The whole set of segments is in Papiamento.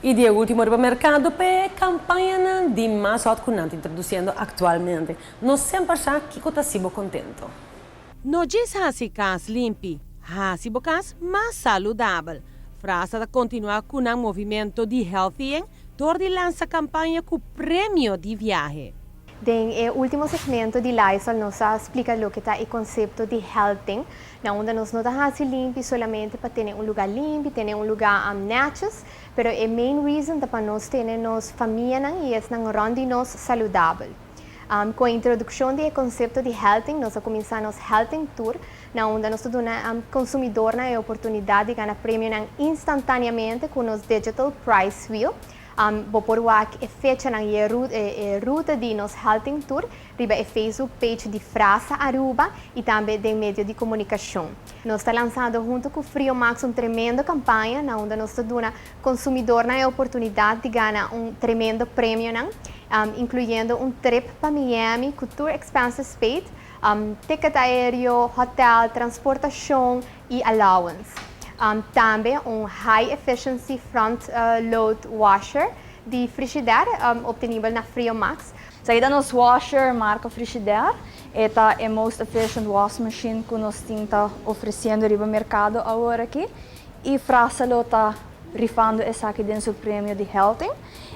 Y di ultimo riba mercado p'e campaña di mas hot cu nan ta introduciendo actualmente. No semper sa kico ta hacibo contento. No djis haci cas limpi, haci bo cas mas saludabel. Frasa ta continua cu un movimento di healthy door di lansa campaña cu premio di viahe. Den e ultimo segmento di Lysol nos a splica loke ta e concepto di healthing, na unda nos no ta haci limpi solamente pa tene un luga limpi, tene un luga netjes, pero e main reason ta pa nos tene nos famia y esnan rond di nos saludabel. Cu e introduccion di e concepto di healthing, nos a cuminsa nos healthing tour, na unda nos ta duna consumidor e oportunidad di gana premio instantaneamente cu nos digital prize wheel. Bo por wak e fecha y e ruta di nos healthing tour riba e Facebook page di Frasa Aruba y tambe den medio di comunicacion. Nos ta lansando hunto cu Frio Max un tremendo campaña na unda nos ta duna consumidor e oportunidad di gana un tremendo premio, incluyendo un trip pa Miami cu tour expenses paid, ticket aereo, hotel, transportacion y allowance. Tambe un high efficiency front load washer di Frigidaire, obtenibel na Frio Max. Esaki ta nos washer marca Frigidaire. E ta e most efficient wash machine cu nos ta ofreciendo riba mercado awor aki. Y Frasa lo ta rifando esaki den su premio di healthing.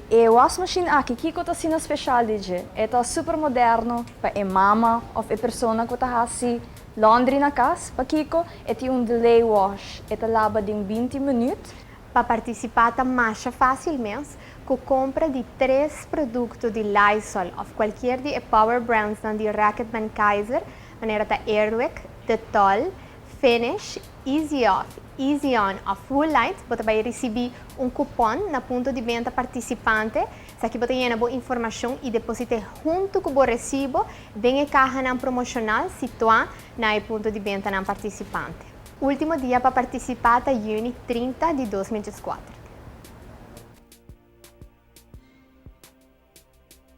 E wash machine aki, kico ta asina special di dje? E ta super moderno pa e mama of e persona cu ta haci laundry na cas. Pakico? E tin un delay wash. E ta laba den 20 minuut. Pa participa ta mas facil mes, cu compra di tres producto di Lysol of cualkier di Power Brands di Reckitt Benckiser, manera ta Airwick, Dettol, Finish, Easy Off, Easy On of Woolite, bo ta bay ricibi un cupon na punto di benta participante. Esaki bo ta yena bo informacion y deposita hunto cu e recibo den caha promocional situa na punto di benta participante. Ultimo dia pa participa ta juni 30 di 2014.